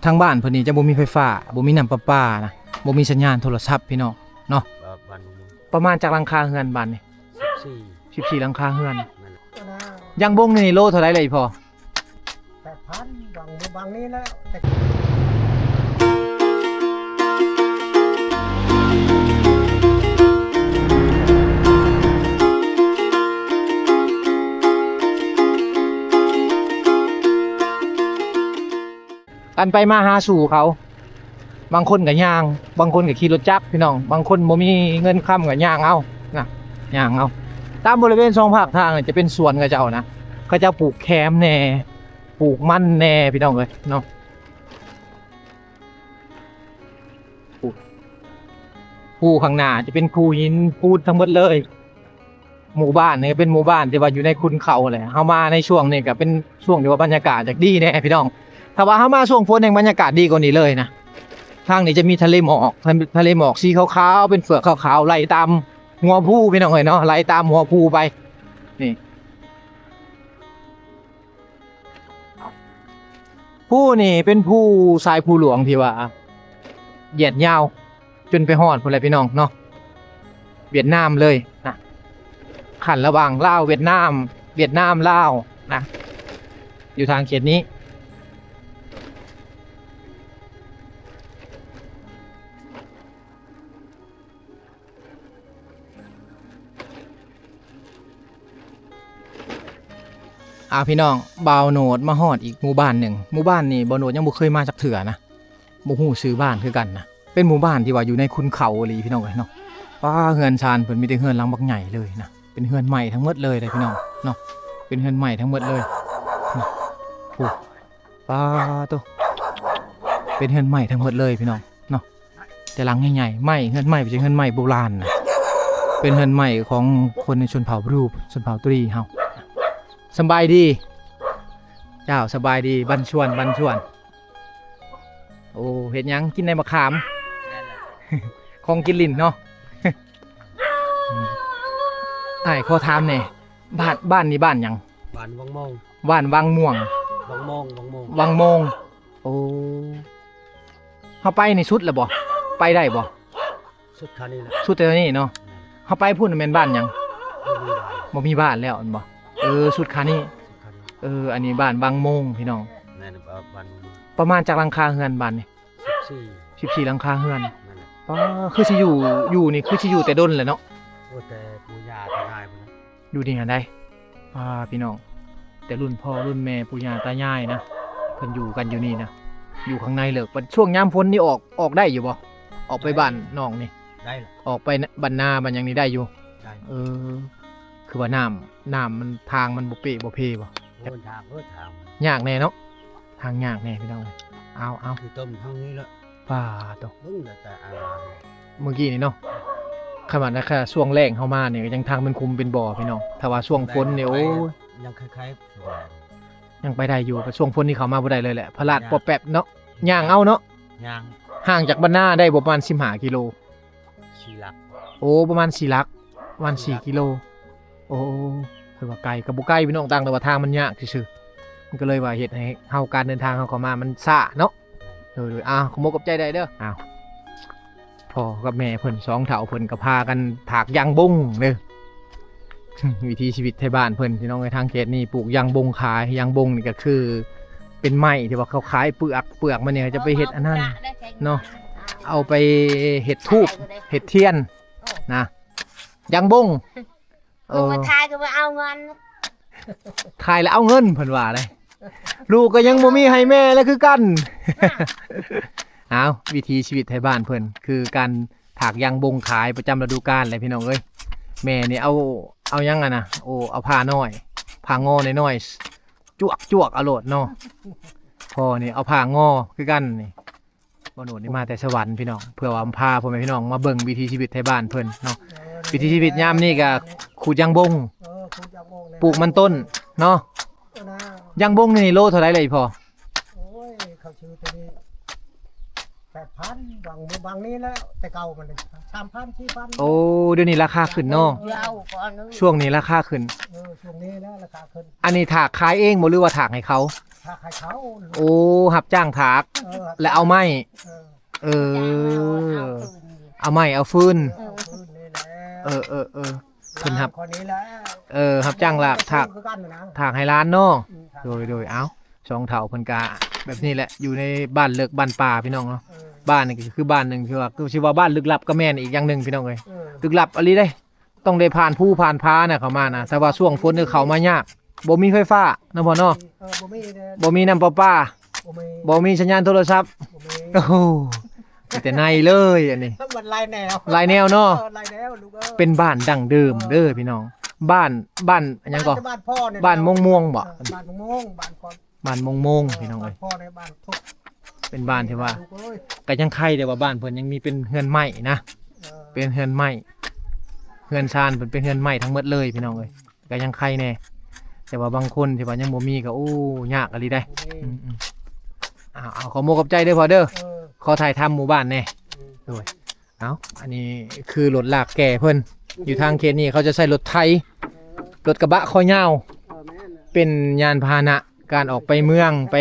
ທາງບ້ານເພິ່ນນີ້ຈະບໍ່ມີໄຟຟ້າ ບໍ່ມີນ້ຳປະປານະ ບໍ່ມີສັນຍານໂທລະສັບພີ່ນ້ອງເນາະ. ບ້ານ ບ້ານ ປະມານຈັກຫຼັງຄາເຮືອນບ້ານນີ້? ສິບສີ່ ສິບສີ່ຫຼັງຄາເຮືອນ. ແມ່ນແຫຼະ. ຢາງບົງນີ້ໂລເທົ່າໃດລະອີ່ພໍ່? ແປດພັນ ບາງ ບາງນີ້ແຫຼະ. ອັນໄປມາຫາສູ່ເຂົາ ບາງຄົນກໍຍ່າງ ບາງຄົນກໍຂີ່ລົດຈັກພີ່ນ້ອງ ບາງຄົນບໍ່ມີເງິນຄຳກໍຍ່າງເອົານະ ຍ່າງເອົາ. ຕາມບໍລິເວນສອງພາກທາງນີ້ຈະເປັນສວນເຂົາເຈົ້ານະ ເຂົາເຈົ້າປູກແຄມແດ່ ປູກມັນແດ່ພີ່ນ້ອງເອີຍເນາະ. ພູຂ້າງໜ້າຈະເປັນພູຫີນປູນທັງໝົດເລີຍ. ໝູ່ບ້ານນີ້ກໍເປັນໝູ່ບ້ານທີ່ວ່າຢູ່ໃນຂຸນເຂົາແຫຼະ ເຮົາມາໃນຊ່ວງນີ້ກໍເປັນຊ່ວງທີ່ວ່າບັນຍາກາດຢາກດີແດ່ພີ່ນ້ອງ. ຖ້າວ່າເຮົາມາຊ່ວງຝົນແຮ່ງບັນຍາກາດດີກວ່ານີ້ເລີຍນະ. ທາງນີ້ຈະມີທະເລໝອກ ທະເລໝອກສີຂາວໆ ເປັນເຝືອກຂາວໆ ໄຫຼຕາມຫົວພູພີ່ນ້ອງເອີຍເນາະ ໄຫຼຕາມຫົວພູໄປ. ນີ້ ພູນີ້ເປັນພູ ສາຍພູຫຼວງທີ່ວ່າຍຽດຍາວຈົນໄປຮອດພຸ້ນແຫຼະພີ່ນ້ອງເນາະ ຫວຽດນາມເລີຍນະ ຂັ້ນລະຫວ່າງລາວຫວຽດນາມ ຫວຽດນາມລາວນະ ຢູ່ທາງເຂດນີ້. ອ່າ ພີ່ນ້ອງ ບ່າວໂນດມາຮອດອີກໝູ່ບ້ານໜຶ່ງ. ໝູ່ບ້ານນີ້ບ່າວໂນດຍັງບໍ່ເຄີຍມາຈັກເທື່ອນະ ບໍ່ຮູ້ຊື່ບ້ານຄືກັນນະ. ເປັນໝູ່ບ້ານທີ່ວ່າຢູ່ໃນຂຸນເຂົາອີ່ຫຼີພີ່ນ້ອງເອີຍເນາະ. ປ້າ ເຮືອນຊານເພິ່ນມີແຕ່ເຮືອນຫຼັງບັກໃຫຍ່ເລີຍນະ ເປັນເຮືອນໄມ້ທັງໝົດເລີຍເດ້ພີ່ນ້ອງເນາະ ເປັນເຮືອນໄມ້ທັງໝົດເລີຍ. ໂອ້ ປ້າໂຕ ເປັນເຮືອນໄມ້ທັງໝົດເລີຍພີ່ນ້ອງເນາະ ແຕ່ຫຼັງໃຫຍ່ໆ ໄມ້ ເຮືອນໄມ້ ບໍ່ໃຊ່ເຮືອນໄມ້ໂບລານນະ ເປັນເຮືອນໄມ້ຂອງຄົນໃນຊົນເຜົ່າບຣູ ຊົນເຜົ່າຕຣີເຮົາ. ສະບາຍດີ ເຈົ້າ ສະບາຍດີ ບັນຊວນ ບັນຊວນ. ໂອ້ ເຮັດຫຍັງ? ກິນໃນໝາກຂາມ ຂອງກິນຫຼິ້ນເນາະ. ອ້າຍ ຂໍຖາມແດ່ ບ້ານ ບ້ານນີ້ບ້ານຫຍັງ? ບ້ານວັງມ່ວງ ບ້ານວັງມ່ວງ ວັງໂມງ ວັງໂມງ ວັງໂມງ. ໂອ້ ເຮົາໄປນີ້ສຸດແລ້ວບໍ່? ໄປໄດ້ບໍ່? ສຸດຄານີ້ແຫຼະ ສຸດແຖວນີ້ເນາະ. ເຮົາໄປພຸ້ນແມ່ນບ້ານຫຍັງ? ບໍ່ມີບ້ານ ບໍ່ມີບ້ານແລ້ວແມ່ນບໍ່? ເອີ ສຸດຄານີ້ ສຸດຄານີ້. ເອີ ອັນນີ້ບ້ານວັງໂມງພີ່ນ້ອງ. ແມ່ນ ບ້ານ ປະມານຈັກຫຼັງຄາເຮືອນບ້ານນີ້? ສິບສີ່ ສິບສີ່ຫຼັງຄາເຮືອນ. ນັ້ນແຫຼະ. ປ້າ ຄືຊິຢູ່ ຢູ່ນີ້ຄືຊິຢູ່ແຕ່ດົນແຫຼະເນາະ. ໂອ້ ແຕ່ປູ່ຍ່າຕາຍາຍພຸ້ນນະ ຢູ່ນີ້ຫັ້ນໃດ໋. ປ້າ ພີ່ນ້ອງ ແຕ່ລຸ້ນພໍ່ລຸ້ນແມ່ ປູ່ຍ່າຕາຍາຍນະ ເພິ່ນຢູ່ກັນຢູ່ນີ້ນະ ຢູ່ຂ້າງໃນເລີກ. ບັດຊ່ວງຍາມຝົນນີ້ອອກ ອອກໄດ້ຢູ່ບໍ່? ອອກໄປ ໄດ້ ບ້ານນ້ອງນີ້ ໄດ້ລະ ອອກໄປບ້ານນາບ້ານຫຍັງນີ້ໄດ້ຢູ່? ໄດ້. ເອີ ຄືວ່ານ້ຳ ນ້ຳມັນ ທາງມັນບໍ່ເປບໍ່ເພບໍ່? ໂອ້ຍ ທາງ ເອີ ທາງ ຍາກແດ່ເນາະ ທາງຍາກແດ່ພີ່ນ້ອງເອີຍ. ເອົາ ເອົາ ຄືຕົ້ນທາງນີ້ລະ. ປາໂຕ ເບິ່ງແຕ່ ແຕ່ອັນ ມື້ກີ້ນີ້ເນາະ ຂະໜາດ ຂະໜາດຊ່ວງແລ້ງເຮົາມານີ້ກໍຍັງທາງເປັນຂຸມເປັນບໍ່ພີ່ນ້ອງ. ຖ້າວ່າຊ່ວງຝົນນີ້ ໂອ້ຍ ຍັງໄຄໆ ຊ່ວງແລ້ງຍັງໄປໄດ້ຢູ່ ແຕ່ຊ່ວງຝົນນີ້ເຂົ້າມາບໍ່ໄດ້ເລີຍແຫຼະ ພະລາດ ຍາກ ປອບແປບເນາະ. ຍ່າງເອົາເນາະ ຍ່າງ. ຫ່າງຈາກບ້ານນາໄດ້ບໍ່ ປະມານສິບຫ້າກິໂລ? ສີ່ຫຼັກ. ໂອ້ ປະມານສີ່ຫຼັກ ປະມານສີ່ ສີ່ຫຼັກ ກິໂລ. ໂອ້ ຖືວ່າໄກ ກໍບໍ່ໄກພີ່ນ້ອງ ຕ່າງແຕ່ວ່າທາງມັນຍາກຊື່ໆ ມັນກໍເລີຍວ່າເຮັດໃຫ້ເຮົາ ການເດີນທາງເຮົາເຂົ້າມາມັນຊ້າເນາະ. ໂດຍ ໂດຍ ອ້າວ ຂໍມຸກຂອບໃຈໄດ້ເດີ. ອ້າວ ພໍ່ກັບແມ່ເພິ່ນ ສອງເຖົ້າເພິ່ນກໍພາກັນຖາກຢາງບົງເດີ. ວິຖີຊີວິດໄທບ້ານເພິ່ນ ພີ່ນ້ອງເອີຍ ທາງເຂດນີ້ປູກຢາງບົງຂາຍ. ຢາງບົງນີ້ກໍຄືເປັນໄມ້ທີ່ວ່າເຂົາຂາຍເປືອກ ເປືອກມັນນີ້ເຂົາຈະໄປເຮັດອັນນັ້ນເນາະ ເອົາໄປເຮັດທູບ ເຮັດທຽນນະ ຢາງບົງ. ເອີ ມາຖ່າຍກໍມາເອົາເງິນ ຖ່າຍແລ້ວເອົາເງິນ ເພິ່ນວ່າເດ້. ລູກກໍຍັງບໍ່ມີໃຫ້ແມ່ແລ້ວຄືກັນ. ອ້າວ ວິຖີຊີວິດໄທບ້ານເພິ່ນ ຄືການຖາກຢາງບົງຂາຍປະຈຳລະດູການແຫຼະ ພີ່ນ້ອງເອີຍ. ແມ່ນີ້ເອົາ ເອົາຫຍັງຫັ້ນນະ ໂອ້ ເອົາຜ້ານ້ອຍ ຜ້າງໍນ້ອຍໆ ຈວກໆ ເອົາໂລດເນາະ. ພໍ່ນີ້ເອົາຜ້າງໍຄືກັນນີ້. ບ່າວໂນດນີ້ມາແຕ່ສະຫວັນພີ່ນ້ອງ ເພື່ອວ່າພາພໍ່ແມ່ພີ່ນ້ອງມາເບິ່ງວິຖີຊີວິດໄທບ້ານເພິ່ນເນາະ. ວິຖີຊີວິດຍາມນີ້ກໍຂູດຢາງບົງ ເອີ ຂູດຢາງບົງ ປູກມັນຕົ້ນເນາະ. ຢາງບົງນີ້ໂລເທົ່າໃດລະອີ່ພໍ່? ໂອ້ຍ ເຂົາຊື້ຕົວນີ້ ແປດພັນ ຫວ່າງ ຫວ່າງນີ້ແຫຼະ ແຕ່ເກົ່າມັນສາມພັນ ສີ່ພັນ ໂອ້ ດຽວນີ້ລາຄາຂຶ້ນເນາະ ເອີ ເອົາກ່ອນເນາະ ຊ່ວງນີ້ລາຄາຂຶ້ນ ເອີ ຊ່ວງນີ້ແຫຼະລາຄາຂຶ້ນ ອັນນີ້ຖາກຂາຍເອງບໍ່ ຫຼືວ່າຖາກໃຫ້ເຂົາ? ຖາກໃຫ້ເຂົາ ໂອ້ ຮັບຈ້າງຖາກ ເອີ ແລ້ວເອົາໄມ້ ເອີ ເອີ ເອົາໄມ້ເອົາຟືນ ເອີ ເອົາຟືນນີ້ແຫຼະ ເອີໆໆ ເພິ່ນຮັບ ຂ້ອຍນີ້ແຫຼະ ເອີ ຮັບຈ້າງລາກຖາກ ຄືກັນນະ ຖາກໃຫ້ຫຼານເນາະ ອືມ ຖາກ ໂດຍໆ ເອົ້າ ສອງເຖົ້າເພິ່ນກະແບບນີ້ແຫຼະ ຢູ່ໃນບ້ານເລິກບ້ານປ່າພີ່ນ້ອງເນາະ ເອີ ບ້ານນີ້ກໍຄືບ້ານໜຶ່ງທີ່ວ່າ ຄືຊິວ່າບ້ານລຶກລັບກໍແມ່ນອີກຢ່າງໜຶ່ງພີ່ນ້ອງເອີຍ ເອີ ລຶກລັບອີ່ຫຼີເດ້ ຕ້ອງໄດ້ຜ່ານພູຜ່ານຜານະເຂົ້າມານະ ແຕ່ວ່າຊ່ວງຝົນນີ້ເຂົ້າມາຍາກ ບໍ່ມີໄຟຟ້ານຳພໍ່ເນາະ ເອີ ບໍ່ມີເດ້ ບໍ່ມີນ້ຳປະປາ ບໍ່ມີ ບໍ່ມີສັນຍານໂທລະສັບ ບໍ່ມີ ໂອ້ໂຫ ມີແຕ່ໃນເລີຍອັນນີ້ ມັນຫຼາຍແນວ ຫຼາຍແນວເນາະ ເອີ ຫຼາຍແນວລູກເອີຍ ເປັນບ້ານດັ້ງເດີມເດີພີ່ນ້ອງ ເອີ ບ້ານ ບ້ານຫຍັງກໍ ບ້ານພໍ່ນີ້ ບ້ານມ່ວງມ່ວງບໍ່ ເອີ ບ້ານມ່ວງມ່ວງ ບ້ານກ່ອນ ບ້ານມ່ວງມ່ວງ ເອີ ພີ່ນ້ອງເອີຍ ບ້ານພໍ່ໃນບ້ານທຸກ ເປັນບ້ານທີ່ວ່າ ລູກເອີຍ ກໍຍັງໄຄແຕ່ວ່າບ້ານເພິ່ນຍັງມີເປັນເຮືອນໄມ້ນະ ເອີ ເປັນເຮືອນໄມ້ ເຮືອນຊານເພິ່ນເປັນເຮືອນໄມ້ທັງໝົດເລີຍພີ່ນ້ອງເອີຍ ກໍຍັງໄຄແດ່ ແຕ່ວ່າບາງຄົນທີ່ວ່າຍັງບໍ່ມີກໍ ໂອ້ ຍາກອີ່ຫຼີໃດ໋ ອືມໆ ເອົາໆ ຂໍມຸກຂອບໃຈເດີພໍ່ເດີ ເອີ ຂໍຖ່າຍທຳໝູ່ບ້ານແດ່ ອືມ ໂດຍ ເອົາ ອັນນີ້ຄືລົດລາກແກ່ເພິ່ນ ຢູ່ທາງເຂດນີ້ເຂົາຈະໃຊ້ລົດໄຖ ເອີ ລົດກະບະຄໍຍາວ ເອີ ແມ່ນແຫຼະ ເປັນຍານພາຫະນະ ການອອກໄປເມືອງ ໄປ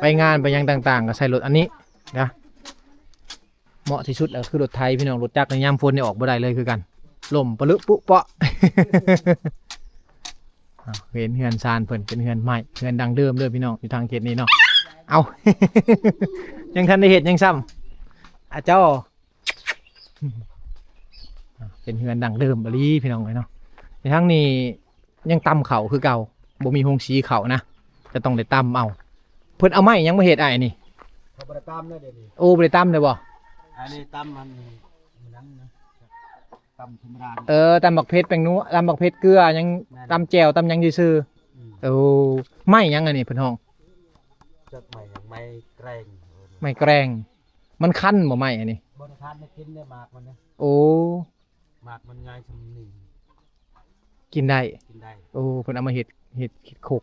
ໄປງານ ໄປຫຍັງຕ່າງໆ ກໍໃຊ້ລົດອັນນີ້ນະ ເໝາະທີ່ສຸດກໍຄືລົດໄຖພີ່ນ້ອງ ລົດຈັກໃນຍາມຝົນນີ້ອອກບໍ່ໄດ້ເລີຍຄືກັນ ລົ້ມປະລຶປຸເປາະ ເຫັນເຮືອນຊານເພິ່ນເປັນເຮືອນໄມ້ ເຮືອນດັ້ງເດີມເດີພີ່ນ້ອງ ຢູ່ທາງເຂດນີ້ເນາະ ເອົ້າ ຍັງທັນໄດ້ເຮັດຫຍັງຊ້ຳ ອາເຈົ້າ ເປັນເຮືອນດັ້ງເດີມອີ່ຫຼີພີ່ນ້ອງເອີຍເນາະ ໃນທາງນີ້ ຍັງຕຳເຂົ້າຄືເກົ່າ ບໍ່ມີໂຮງສີເຂົ້ານະ ຈະຕ້ອງໄດ້ຕຳເອົາ ເພິ່ນເອົາໄມ້ຫຍັງມາເຮັດອ້າຍນີ້ ເຂົາບໍ່ໄດ້ຕຳແລ້ວດຽວນີ້ ໂອ້ ບໍ່ໄດ້ຕຳແລ້ວບໍ່ ອັນນີ້ຕຳມັນ ມັນຫຍັງນະ ຕຳທຳມະດາ ເອີ ຕຳບັກເຜັດແປ້ງນົວ ຕຳບັກເຜັດເກືອຫຍັງ ແມ່ນ ຕຳແຈ່ວ ຕຳຫຍັງຊື່ໆ ອືມ ໂອ້ ໄມ້ຫຍັງອັນນີ້ເພິ່ນຮ້ອງ ຈັກໄມ້ຫຍັງ ໄມ້ແກຣງ ໄມ້ແກຣງ ມັນຄັນບໍ່ໄມ້ອັນນີ້ ບໍ່ໄດ້ຄັນ ໄດ້ກິນໄດ້ໝາກມັນນະ ໂອ້ ໝາກມັນໃຫຍ່ສ່ຳນີ້ ກິນໄດ້ ກິນໄດ້ ໂອ້ ເພິ່ນເອົາມາເຮັດ ເຮັດ ເຮັດຄົກ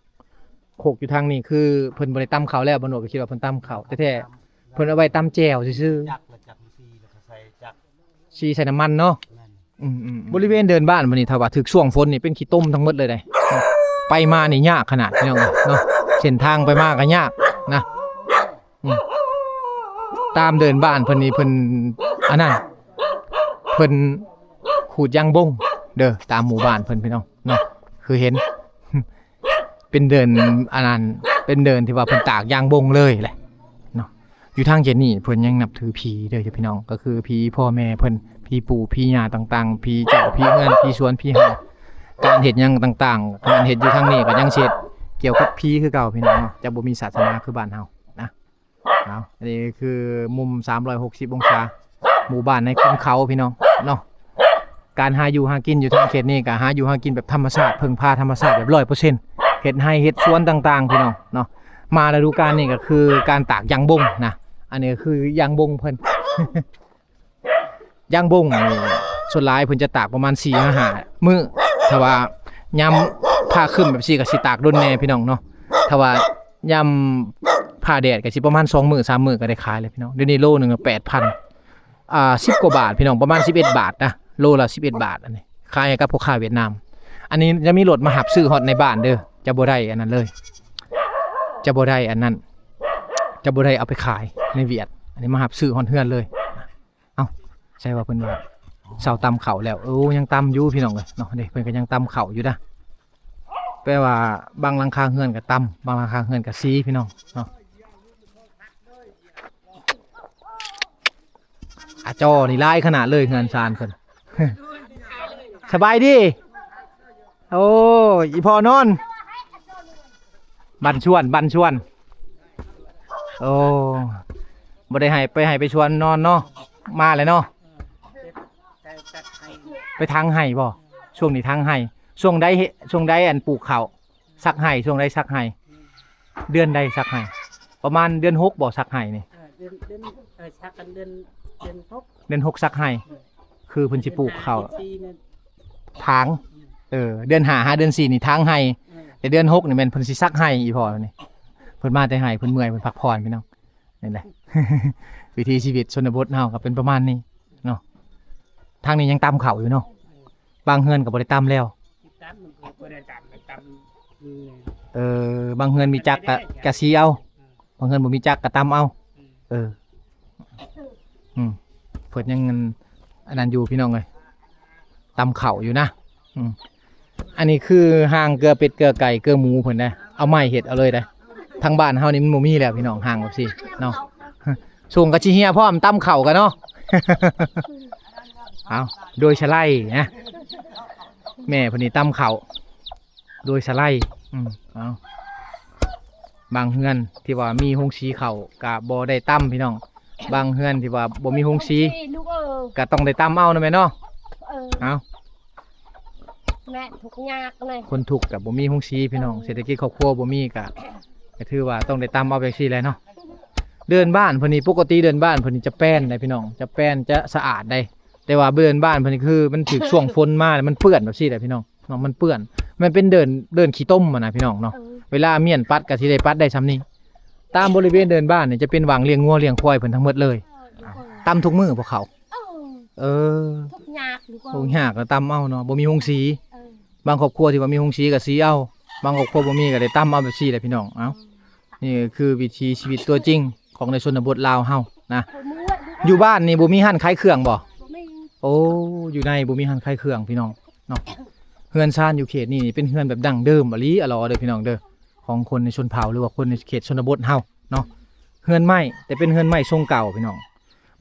ຄົກຢູ່ທາງນີ້ ຄືເພິ່ນບໍ່ໄດ້ຕຳເຂົ້າແລ້ວ ບ່າວໜວດກໍຄິດວ່າເພິ່ນຕຳເຂົ້າແທ້ໆ ເພິ່ນເອົາໄວ້ຕຳແຈ່ວຊື່ໆ ຈັກລະຈັກ ສີລະກໍໃສ່ຈັກ ສີໃສ່ນ້ຳມັນເນາະ ແມ່ນ ອືມໆໆ ບໍລິເວນເດີ່ນບ້ານມື້ນີ້ ຖ້າວ່າຖືກຊ່ວງຝົນນີ້ເປັນຂີ້ຕົມທັງໝົດເລີຍເດ້ ໄປມານີ້ຍາກຂະໜາດພີ່ນ້ອງເນາະ ເສັ້ນທາງໄປມາກໍຍາກນະ ອືມ ຕາມເດີ່ນບ້ານເພິ່ນນີ້ເພິ່ນ ອັນນັ້ນ ເພິ່ນຂູດຢາງບົງເດີ ຕາມໝູ່ບ້ານເພິ່ນພີ່ນ້ອງເນາະ ຄືເຫັນ ເປັນເດີ່ນ ອັນນັ້ນ ເປັນເດີ່ນທີ່ວ່າເພິ່ນຕາກຢາງບົງເລີຍແຫຼະເນາະ ຢູ່ທາງເຂດນີ້ເພິ່ນຍັງນັບຖືຜີເດີພີ່ນ້ອງ ກໍຄືຜີພໍ່ແມ່ເພິ່ນ ຜີປູ່ຜີຍ່າຕ່າງໆ ຜີເຈົ້າຜີເຮືອນ ຜີສວນ ຜີໄຮ່ ການເຮັດຫຍັງຕ່າງໆ ການເຮັດຢູ່ທາງນີ້ກໍຍັງຊິເຮັດກ່ຽວກັບຜີຄືເກົ່າພີ່ນ້ອງເນາະ ຈະບໍ່ມີສາສະໜາຄືບ້ານເຮົານະ. ເອົາ ອັນນີ້ຄືມຸມສາມຮ້ອຍຫົກສິບອົງສາ ໝູ່ບ້ານໃນຄຸນເຂົາພີ່ນ້ອງເນາະ ການຫາຢູ່ຫາກິນຢູ່ທາງເຂດນີ້ກໍຫາຢູ່ຫາກິນແບບທຳມະຊາດ ເພິ່ງພາທຳມະຊາດແບບຮ້ອຍເປີເຊັນ ເຮັດໄຮ່ເຮັດສວນຕ່າງໆ ພີ່ນ້ອງເນາະ ມາລະດູການນີ້ກໍຄືການຕາກຢາງບົງນະ ອັນນີ້ກໍຄືຢາງບົງເພິ່ນ ຢາງບົງນີ້ ສ່ວນຫຼາຍເພິ່ນຈະຕາກປະມານສີ່ຫາຫ້າມື້ ຖ້າວ່າຍາມຟ້າຄຶ້ມແບບຊີ້ກໍຊິຕາກດົນແດ່ພີ່ນ້ອງເນາະ ຖ້າວ່າຍາມຟ້າແດດກໍຊິປະມານສອງມື້ສາມມື້ກໍໄດ້ຂາຍແລ້ວພີ່ນ້ອງ ດຽວນີ້ໂລໜຶ່ງແປດພັນ ອ່າ ສິບກວ່າບາດພີ່ນ້ອງ ປະມານສິບເອັດບາດນະ ໂລລະສິບເອັດບາດ ອັນນີ້ຂາຍໃຫ້ກັບພໍ່ຄ້າຫວຽດນາມ ອັນນີ້ຈະມີລົດມາຮັບຊື້ຮອດໃນບ້ານເດີ ຈະບໍ່ໄດ້ອັນນັ້ນເລີຍ ຈະບໍ່ໄດ້ອັນນັ້ນ ຈະບໍ່ໄດ້ເອົາໄປຂາຍໃນຫວຽດ ອັນນີ້ມາຮັບຊື້ຮອດເຮືອນເລີຍ. ເອົ້າ ໃຊ່ວ່າເພິ່ນວ່າເຊົາຕຳເຂົ້າແລ້ວ ໂອ້ ຍັງຕຳຢູ່ພີ່ນ້ອງເອີຍເນາະ ເດ້ ເພິ່ນກໍຍັງຕຳເຂົ້າຢູ່ນະ ແປວ່າບາງຫຼັງຄາເຮືອນກໍຕຳ ບາງຫຼັງຄາເຮືອນກໍສີພີ່ນ້ອງເນາະ ອາຈໍ່ນີ້ຫຼາຍຂະໜາດເລີຍເຮືອນຊານເພິ່ນ ສະບາຍດີ ໂອ້ ອີ່ພໍ່ນອນ ບັນຊວນ ບັນຊວນ ໂອ້ ບໍ່ໄດ້ໃຫ້ໄປໃຫ້ໄປຊວນນອນເນາະ ມາແລ້ວເນາະ ໄປຖາງໄຮ່ບໍ່ ຊ່ວງນີ້ຖາງໄຮ່ ຊ່ວງໃດ ຊ່ວງໃດອັນປູກເຂົ້າ ສັກໄຮ່ ຊ່ວງໃດສັກໄຮ່ ເດືອນໃດສັກໄຮ່ ປະມານເດືອນຫົກບໍ່ ສັກໄຮ່ນີ້ ເອີ ເດືອນ ເດືອນ ເອີ ສັກກັນເດືອນ ເດືອນຫົກ ເດືອນຫົກສັກໄຮ່ ອືມ ຄືເພິ່ນຊິປູກເຂົ້າ ເດືອນຫ້າ ເດືອນສີ່ນັ້ນ ຖາງ ອືມ ເອີ ເດືອນຫ້າຫາເດືອນສີ່ນີ້ຖາງໄຮ່ ອືມ ແຕ່ເດືອນຫົກນີ້ແມ່ນເພິ່ນຊິສັກໄຮ່ ອີ່ພໍ່ນີ້ ເພິ່ນມາແຕ່ໄຮ່ ເພິ່ນເມື່ອຍ ເພິ່ນພັກຜ່ອນ ພີ່ນ້ອງ ນີ້ແຫຼະ ວິຖີຊີວິດຊົນນະບົດເຮົາກໍເປັນປະມານນີ້ເນາະ. ທາງນີ້ຍັງຕຳເຂົ້າຢູ່ເນາະ ບາງເຮືອນກໍບໍ່ໄດ້ຕຳແລ້ວ. ຕຳມັນກໍບໍ່ໄດ້ຕຳ ຕຳ ເອີ ບາງເຮືອນມີຈັກກະ ກະສີເອົາ ບາງເຮືອນບໍ່ມີຈັກກະຕຳເອົາ. ເອີ ອືມ ເພິ່ນຍັງອັນນັ້ນຢູ່ພີ່ນ້ອງເອີຍ ຕຳເຂົ້າຢູ່ນະ. ອືມ ອັນນີ້ຄືຮ່າງເກືອເປັດເກືອໄກ່ເກືອໝູເພິ່ນນະ ເອົາໄມ້ເຮັດເອົາເລີຍເດ້. ທາງບ້ານເຮົານີ້ມັນບໍ່ມີແລ້ວພີ່ນ້ອງ ຮ່າງແບບຊີ້ເນາະ. ສົ່ງກະຊິເຮຍພ້ອມ ຕຳເຂົ້າກັນເນາະ. ເອົາ ໂດຍສະໄລນະ ແມ່ເພິ່ນນີ້ຕຳເຂົ້າ ໂດຍສະໄລ. ອືມ ເອົາ ບາງເຮືອນທີ່ວ່າມີໂຮງສີເຂົ້າກະບໍ່ໄດ້ຕຳພີ່ນ້ອງ ບາງເຮືອນທີ່ວ່າບໍ່ມີໂຮງສີ ລູກເອີຍ ກະຕ້ອງໄດ້ຕຳເອົານະແມ່ເນາະ. ເອີ ເອົາ ແມ່ທຸກຍາກເລີຍ ຄົນທຸກກະບໍ່ມີໂຮງສີພີ່ນ້ອງ ເສດຖະກິດຄອບຄົວບໍ່ມີກະ ກະຖືວ່າຕ້ອງໄດ້ຕຳເອົາແບບຊີ້ແຫຼະເນາະ. ເດີ່ນບ້ານເພິ່ນນີ້ ປົກກະຕິເດີ່ນບ້ານເພິ່ນນີ້ຈະແປນໄດ໋ພີ່ນ້ອງ ຈະແປນ ຈະສະອາດໄດ໋ ແຕ່ວ່າເດີ່ນບ້ານເພິ່ນນີ້ຄືມັນຖືກຊ່ວງຝົນມາແລ້ວມັນເປື້ອນແບບຊີ້ແຫຼະພີ່ນ້ອງ. ເນາະ ມັນເປື້ອນ ມັນເປັນເດີ່ນ ເດີ່ນຂີ້ຕົມຫັ້ນນະພີ່ນ້ອງເນາະ. ເອີ ເວລາມ້ຽນປັດກໍຊິໄດ້ປັດໄດ້ຊ່ຳນີ້. ຕາມບໍລິເວນເດີ່ນບ້ານນີ້ຈະເປັນຫວ່າງລ້ຽງງົວລ້ຽງຄວາຍເພິ່ນທັງໝົດເລີຍ. ເອີ ຕຳທຸກມື້ບໍ່ເຂົ້າ? ເອີ ເອີ ທຸກຍາກຢູ່ ທຸກຍາກກໍຕຳເອົາເນາະ ບໍ່ມີໂຮງສີ. ເອີ ບາງຄອບຄົວທີ່ວ່າມີໂຮງສີກໍສີເອົາ ບາງຄອບຄົວບໍ່ມີກໍໄດ້ຕຳເອົາແບບຊີ້ແຫຼະພີ່ນ້ອງ. ເອົ້າ ເອີ ນີ້ກໍຄືວິຖີຊີວິດຕົວຈິງຂອງໃນຊົນນະບົດລາວເຮົານະ. ຢູ່ບ້ານນີ້ບໍ່ມີຮ້ານຂາຍເຄື່ອງບໍ່? ບໍ່ມີ. ໂອ້ ຢູ່ໃນບໍ່ມີຮ້ານຂາຍເຄື່ອງພີ່ນ້ອງເນາະ. ເຮືອນຊານຢູ່ເຂດນີ້ນີ້ເປັນເຮືອນແບບດັ້ງເດີມອີ່ຫຼີອີ່ຫຼໍເດີພີ່ນ້ອງເດີ ຂອງຄົນໃນຊົນເຜົ່າ ຫຼືວ່າຄົນໃນເຂດຊົນນະບົດເຮົາເນາະ. ເຮືອນໄມ້ ແຕ່ເປັນເຮືອນໄມ້ຊົງເກົ່າພີ່ນ້ອງ.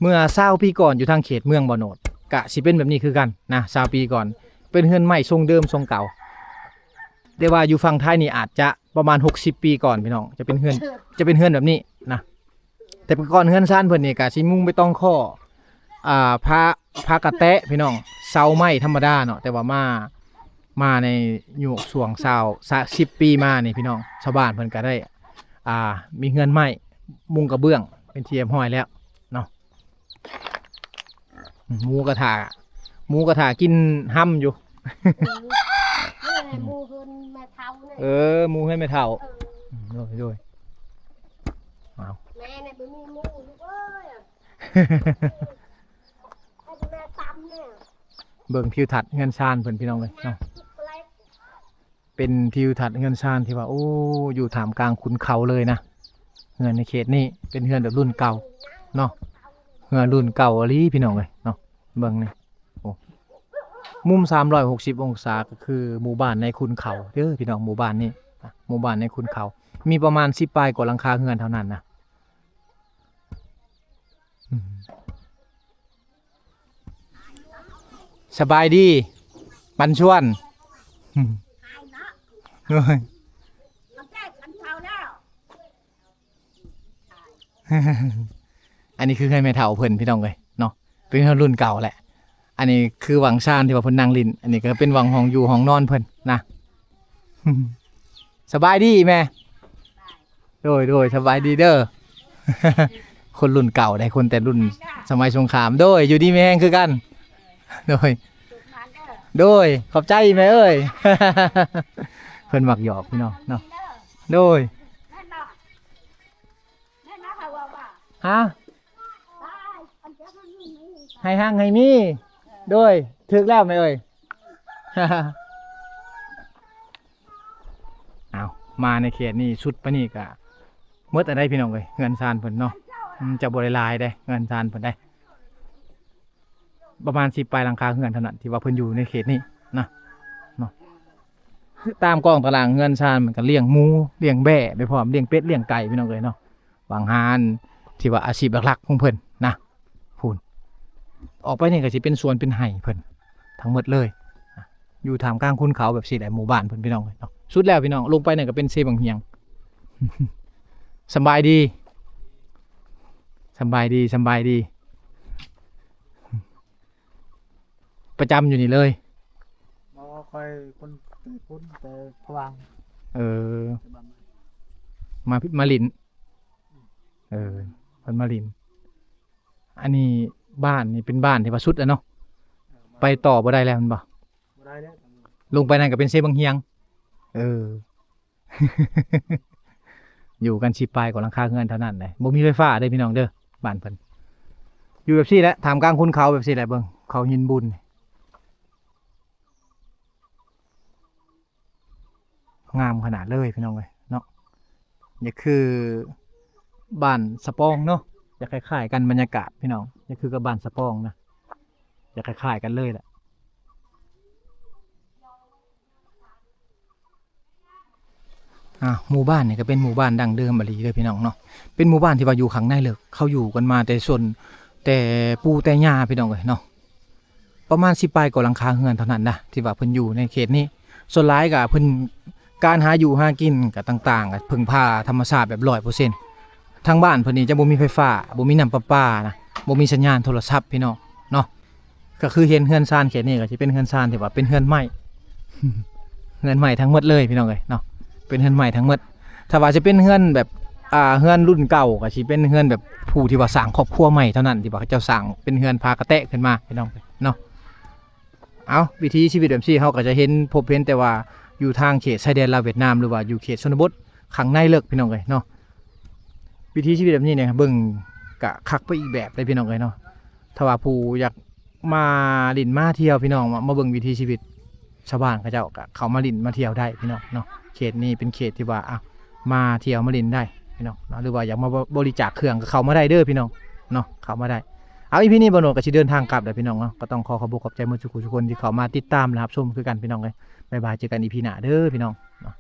ເມື່ອຊາວປີກ່ອນຢູ່ທາງເຂດເມືອງບໍ່ໂນດ ກະຊິເປັນແບບນີ້ຄືກັນນະ ຊາວປີກ່ອນ ເປັນເຮືອນໄມ້ຊົງເດີມຊົງເກົ່າ. ແຕ່ວ່າຢູ່ຝັ່ງໄທນີ້ອາດຈະປະມານຫົກສິບປີກ່ອນພີ່ນ້ອງ ຈະເປັນເຮືອນ ຈະເປັນເຮືອນແບບນີ້ນະ. ແຕ່ກ່ອນເຮືອນຊານເພິ່ນນີ້ກະຊິມຸງເບຕົງຄໍ້ ອ່າ ຝາ ຝາກະແຕະພີ່ນ້ອງ ເສົາໄມ້ທຳມະດາເນາະ. ແຕ່ວ່າມາ ມາໃນຍຸກຊ່ວງຊາວ ຊາວ ສິບປີມານີ້ພີ່ນ້ອງ ຊາວບ້ານເພິ່ນກະໄດ້ ອ່າ ມີເຮືອນໄມ້ ມຸງກະເບື້ອງເປັນທີ່ຮຽບຮ້ອຍແລ້ວເນາະ. ໝູກະຖ້າ ໝູກະຖ້າກິນຮຳຢູ່. ເອີ ນີ້ແຫຼະໝູເຮືອນແມ່ເຖົ້ານີ້. ເອີ ໝູເຮືອນແມ່ເຖົ້າ. ເອີ ໂດຍ ໂດຍ. ອ້າວ ແມ່ນີ້ບໍ່ມີໝູລູກເອີຍ ໃຫ້ແມ່ຕຳນີ້. ເບິ່ງທິວທັດເຮືອນຊານເພິ່ນພີ່ນ້ອງເອີຍເນາະ. ເປັນທິວທັດເຮືອນຊານທີ່ວ່າ ໂອ້ ຢູ່ທ່າມກາງຂຸນເຂົາເລີຍນະ. ເຮືອນໃນເຂດນີ້ເປັນເຮືອນແບບລຸ້ນເກົ່າເນາະ ເຮືອນລຸ້ນເກົ່າອີ່ຫຼີພີ່ນ້ອງເອີຍເນາະ. ເບິ່ງນີ້ ໂອ້ ມຸມສາມຮ້ອຍຫົກສິບອົງສາ ກໍຄືໝູ່ບ້ານໃນຂຸນເຂົາເດີພີ່ນ້ອງ. ໝູ່ບ້ານນີ້ ໝູ່ບ້ານໃນຂຸນເຂົາ ມີປະມານສິບປາຍກວ່າຫຼັງຄາເຮືອນເທົ່ານັ້ນນະ. ສະບາຍດີ ປັນຊວນ. ໂອ້ຍ ອັນນີ້ຄືເຮືອນແມ່ເຖົ້າເພິ່ນພີ່ນ້ອງເອີຍເນາະ ເປັນເຮືອນລຸ້ນເກົ່າແຫຼະ. ອັນນີ້ຄືວັງຊານທີ່ວ່າເພິ່ນນັ່ງຫຼິ້ນ ອັນນີ້ກໍເປັນວັງຫ້ອງຢູ່ຫ້ອງນອນເພິ່ນນະ. ສະບາຍດີແມ່. ໂດຍ ໂດຍ ສະບາຍດີເດີ. ຄົນລຸ້ນເກົ່າໄດ໋ ຄົນແຕ່ລຸ້ນສະໄໝສົງຄາມ. ໂດຍ ຢູ່ດີມີແຮງຄືກັນ. ໂດຍ ໂດຍ ຂອບໃຈແມ່ເອີຍ. ເພິ່ນມັກຫຍອກພີ່ນ້ອງເນາະ. ໂດຍ ຮະ ໃຫ້ຮັ່ງໃຫ້ມີ. ໂດຍ ຖືກແລ້ວແມ່ເອີຍ. ເອົາ ມາໃນເຂດນີ້ ສຸດໄປນີ້ກະໝົດອັນໃດພີ່ນ້ອງເອີຍ ເຮືອນຊານເພິ່ນເນາະ. ມັນຈະບໍ່ໄດ້ຫຼາຍເດ້ ເຮືອນຊານເພິ່ນເດ້ ປະມານສິບປາຍຫຼັງຄາເຮືອນເທົ່ານັ້ນ ທີ່ວ່າເພິ່ນຢູ່ໃນເຂດນີ້ນະເນາະ. ຕາມກ້ອງຕາລາງເຮືອນຊານ ມັນກະລ້ຽງໝູ ລ້ຽງແບ້ໄປພ້ອມ ລ້ຽງເປັດລ້ຽງໄກ່ພີ່ນ້ອງເອີຍເນາະ. ຫວ່າງຫາ ທີ່ວ່າອາຊີບຫຼັກໆຂອງເພິ່ນນະ. ພຸ້ນ ອອກໄປນີ້ກໍຊິເປັນສວນເປັນໄຮ່ເພິ່ນທັງໝົດເລີຍ. ຢູ່ທ່າມກາງຂຸນເຂົາແບບຊີ້ແຫຼະ ໝູ່ບ້ານເພິ່ນພີ່ນ້ອງເອີຍເນາະ. ສຸດແລ້ວພີ່ນ້ອງ ລົງໄປນັ້ນກໍເປັນເຊບັ້ງຫຽງ. ສະບາຍດີ ສະບາຍດີ ສະບາຍດີ. ປະຈຳຢູ່ນີ້ເລີຍ? ບໍ່ ຂ້ອຍຄົນແຕ່ພຸ້ນ ແຕ່ພະຫວ່າງ. ເອີ ແຕ່ບ້ານໃໝ່ ມາ ມາຫຼິ້ນ. ເອີ ເພິ່ນມາຫຼິ້ນ. ອັນນີ້ບ້ານນີ້ເປັນບ້ານທີ່ວ່າສຸດແລ້ວເນາະ. ເອີ ໄປຕໍ່ບໍ່ໄດ້ແລ້ວແມ່ນບໍ່? ບໍ່ໄດ້ແລ້ວ. ລົງໄປນັ້ນກໍເປັນເຊບັ້ງຫຽງ. ເອີ. ຢູ່ກັນສິບປາຍກວ່າຫຼັງຄາເຮືອນເທົ່ານັ້ນເດ້ ບໍ່ມີໄຟຟ້າເດ້ພີ່ນ້ອງເດີ ບ້ານເພິ່ນ ຢູ່ແບບຊີ້ແຫຼະ ທ່າມກາງຄຸນເຂົາແບບຊີ້ແຫຼະ ເບິ່ງ ເຂົາຫີນບຸນ ງາມຂະໜາດເລີຍພີ່ນ້ອງເອີຍເນາະ ຢາກຄືບ້ານສະປອງເນາະ ຢາກຄ້າຍໆກັນບັນຍາກາດພີ່ນ້ອງ ຢາກຄືກັບບ້ານສະປອງນະ ຢາກຄ້າຍໆກັນເລີຍແຫຼະ. ອ່າ ໝູ່ບ້ານນີ້ກໍເປັນໝູ່ບ້ານດັ້ງເດີມອີ່ຫຼີເດີພີ່ນ້ອງເນາະ ເປັນໝູ່ບ້ານທີ່ວ່າຢູ່ຂ້າງໃນເລິກ ເຂົາຢູ່ກັນມາແຕ່ຊົນ ແຕ່ປູ່ແຕ່ຍ່າພີ່ນ້ອງເອີຍເນາະ ປະມານສິບປາຍກວ່າຫຼັງຄາເຮືອນເທົ່ານັ້ນນະ ທີ່ວ່າເພິ່ນຢູ່ໃນເຂດນີ້ ສ່ວນຫຼາຍກໍເພິ່ນ ການຫາຢູ່ຫາກິນກໍຕ່າງໆ ກໍເພິ່ງພາທຳມະຊາດແບບຮ້ອຍເປີເຊັນ ທາງບ້ານເພິ່ນນີ້ຈະບໍ່ມີໄຟຟ້າ ບໍ່ມີນ້ຳປະປານະ ບໍ່ມີສັນຍານໂທລະສັບພີ່ນ້ອງເນາະ ກໍຄືເຫັນເຮືອນຊານເຂດນີ້ກໍຊິເປັນເຮືອນຊານທີ່ວ່າເປັນເຮືອນໄມ້ ເຮືອນໄມ້ທັງໝົດເລີຍພີ່ນ້ອງເອີຍເນາະ ເປັນເຮືອນໄມ້ທັງໝົດ ຖ້າວ່າຈະເປັນເຮືອນແບບ ອ່າ ເຮືອນລຸ້ນເກົ່າກໍຊິເປັນເຮືອນແບບຜູ້ທີ່ວ່າສ້າງຄອບຄົວໃໝ່ເທົ່ານັ້ນ ທີ່ວ່າເຂົາເຈົ້າສ້າງເປັນເຮືອນຝາກະແຕະຂຶ້ນມາພີ່ນ້ອງເນາະ. ເອົ້າ ວິຖີຊີວິດແບບຊີ້ ເຮົາກໍຈະເຫັນ ພົບເຫັນແຕ່ວ່າຢູ່ທາງເຂດຊາຍແດນລາວຫວຽດນາມ ຫຼືວ່າຢູ່ເຂດຊົນນະບົດຂ້າງໃນເລິກພີ່ນ້ອງເອີຍເນາະ ວິຖີຊີວິດແບບນີ້ນີ້ເບິ່ງກະຄັກໄປອີກແບບເລີຍພີ່ນ້ອງເອີຍເນາະ ຖ້າວ່າຜູ້ຢາກມາຫຼິ້ນມາທ່ຽວພີ່ນ້ອງ ມາເບິ່ງວິຖີຊີວິດຊາວບ້ານເຂົາເຈົ້າ ກະເຂົ້າມາຫຼິ້ນມາທ່ຽວໄດ້ພີ່ນ້ອງເນາະ ເຂດນີ້ເປັນເຂດທີ່ວ່າ ອ່ະ ມາທ່ຽວມາຫຼິ້ນໄດ້ພີ່ນ້ອງເນາະ ຫຼືວ່າຢາກມາບໍ ບໍລິຈາກເຄື່ອງກໍເຂົ້າມາໄດ້ເດີພີ່ນ້ອງເນາະ ເຂົ້າມາໄດ້. ເອົາ ອີພີນີ້ບ່າວໂນດກໍຊິເດີນທາງກັບແລ້ວພີ່ນ້ອງເນາະ ກໍຕ້ອງຂໍຂອບອົກຂອບໃຈໝົດທຸກຜູ້ທຸກຄົນທີ່ເຂົ້າມາຕິດຕາມ ແລະ ຮັບຊົມຄືກັນພີ່ນ້ອງເອີຍ ບາຍບາຍ ເຈີກັນອີພີໜ້າເດີພີ່ນ້ອງເນາະ.